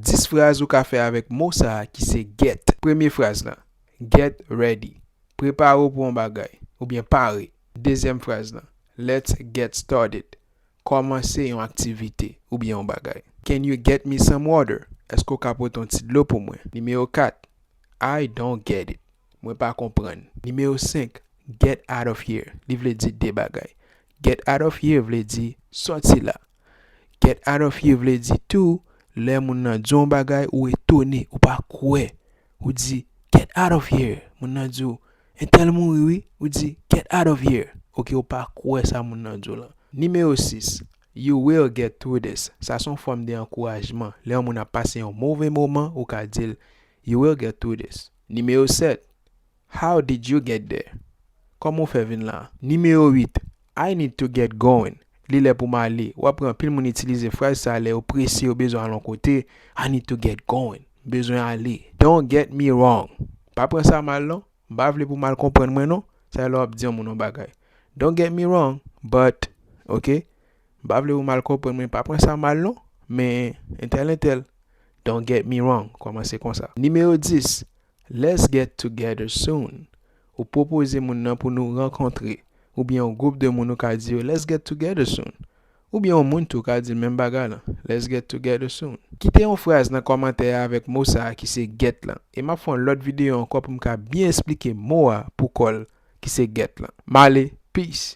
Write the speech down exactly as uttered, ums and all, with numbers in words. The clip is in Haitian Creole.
Dis fraz ou ka fè avèk mo sa a ki se get. Premye fraz lan, get ready. Prepare w pou yon bagay, oubyen pare. Dezyèm fraz lan, let's get started. Kòmanse yon aktivite oubyen yon bagay. Can you get me some water? Èske w ka pote yon ti dlo pou mwen? Nimewo kat, I don't get it. Mwen pa konprann. Nimewo senk, get out of here. Li vle di de bagay. Get out of here vle di sòti la. Get out of here vle di tou, lè moun nan di yon bagay, ou etone, ou pa kwè. Ou di, get out of here. Moun nan di w, entèl mouri wi. Ou di, get out of here. Oke, ou pa kwè sa moun nan di w lan. Nimewo sis, you will get through this. Sa se yon fòm de ankourajman. Lè yon moun ap pase yon move moman, ou ka di l, you will get through this. Nimewo sèt, how did you get there? Kòman w fè vin la? Nimewo uit, I need to get going. Li lè pou m ale. W ap wè anpil moun itilize fraz sa a lè yo prese, yo bezwen al yon kote. I need to get going. M bezwen ale. Don't get me wrong. Pa pran sa mal non. M pa vle pou w mal konprann mwen non. Sa lè w ap di yon moun yon bagay. Don't get me wrong, but, oke? M pa vle pou w mal konprann mwen, pa pran sa mal non. Men, entèl, entèl. Don't get me wrong. Kòmanse konsa. Nimewo dis, let's get together soon. Ou pwopoze moun nan pou nou rankontre. Oubyen yon gwoup de moun ou ka di yo, let's get together soon. Oubyen yon moun tou ka di l menm bagay lan, let's get together soon. Kite yon fraz nan kòmantè a avèk mo sa a ki se get lan. E m ap fè yon lòt videyo ankò pou m ka byen esplike mo a pou kò l ki se get lan. M ale, peace.